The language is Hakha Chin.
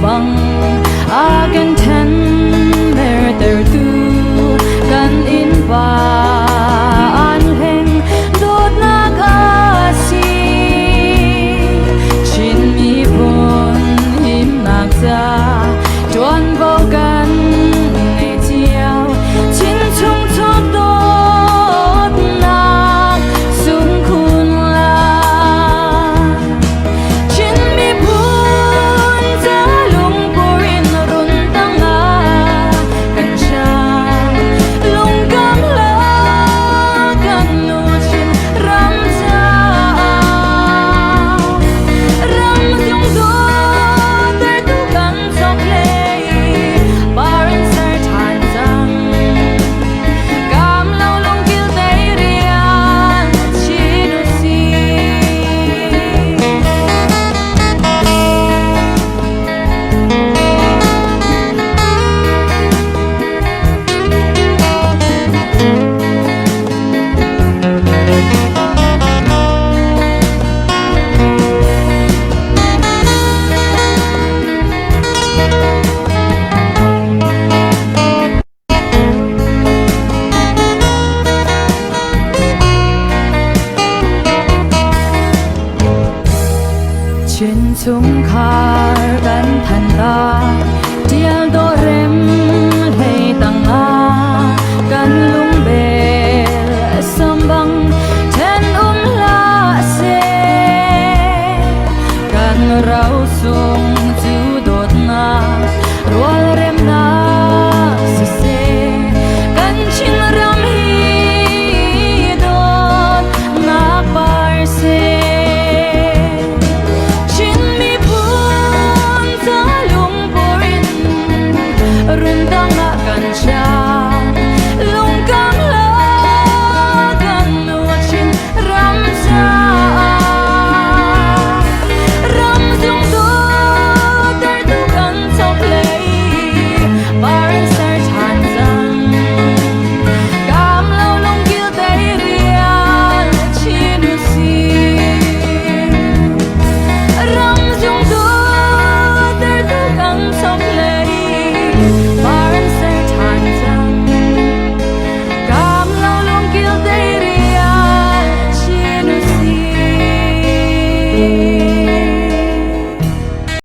Bang a kan then mertertu kan innpa an hleng dawtnak a si. Chin miphun himnak ca ṭuanvo kan ngei cio. Chin chung chuak dawtnak sungkhun lai. Chin miphun ca lungpur in run tangah kan hrang. Lungkam la kan nu Chin ram caah. Ram zung dawtertu kan chokhlei par in ser ṭhan cang. Kam lo lungkil tei rian chin u sih. Chin chungkhar kan than ta tial do rem.